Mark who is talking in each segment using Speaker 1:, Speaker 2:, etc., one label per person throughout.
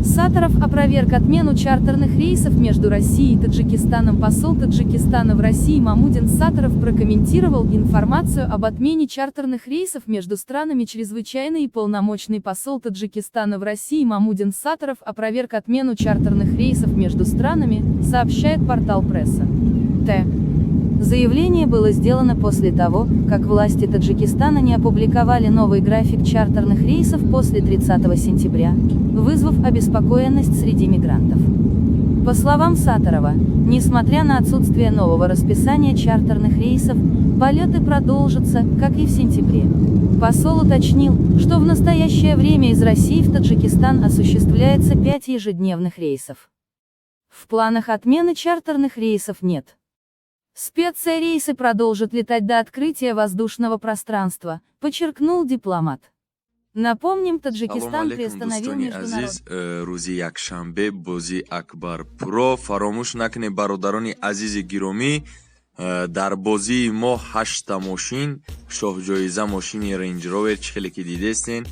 Speaker 1: Сатаров опроверг отмену чартерных рейсов между Россией и Таджикистаном. Посол Таджикистана в России Мамудин Сатаров прокомментировал информацию об отмене чартерных рейсов между странами. Чрезвычайный и полномочный посол Таджикистана в России Мамудин Сатаров опроверг отмену чартерных рейсов между странами, сообщает портал Пресса. Т. Заявление было сделано после того, как власти Таджикистана не опубликовали новый график чартерных рейсов после 30 сентября, вызвав обеспокоенность среди мигрантов. По словам Сатарова, несмотря на отсутствие нового расписания чартерных рейсов, полеты продолжатся, как и в сентябре. Посол уточнил, что в настоящее время из России в Таджикистан осуществляется 5 ежедневных рейсов. В планах отмены чартерных рейсов нет. Спецрейсы продолжат летать до открытия воздушного пространства, подчеркнул дипломат. Напомним, Таджикистан приостановил
Speaker 2: Дӯстони
Speaker 1: международный
Speaker 2: азиз, рӯзи якшанбе бозии Акбар Про. Фаромӯш накунед, бародарони азизи гиромӣ, дар бозии мо ҳашта мошин шоҳҷоиза: мошини Рейндж Ровер, чӣ хеле ки дидестен,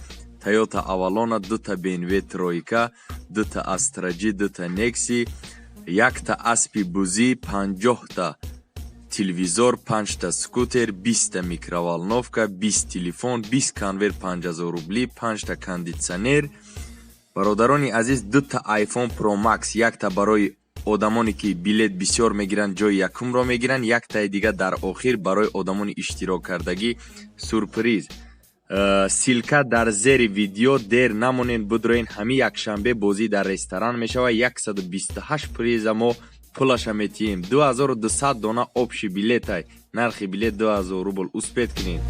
Speaker 2: Тойота Авалона, дута БМВ тройка, дута Астра Джи, дута Некси, якта аспи бузӣ, 50-та телевизор, панҷта скутер, 20-та микроволновка, 20 телефон, 20 конверт 5000 рублӣ, панҷта кондитсионер. Бародарони азиз, дута iPhone Pro Max, якта барои одамоне ки билет бисёр мегиранд, ҷои якумро мегиранд, яктаи дига дар охир барои одамони иштироккардагӣ сюрприз. Ссылка дар зери видео, дер намонед, будроен. Ҳамин якшанбе бозӣ дар ресторан мешавад. 128 приза мо пулаша метиҳем, 2200 дона общий билетай, нархи билет 2000 рубл. Успеть кунед.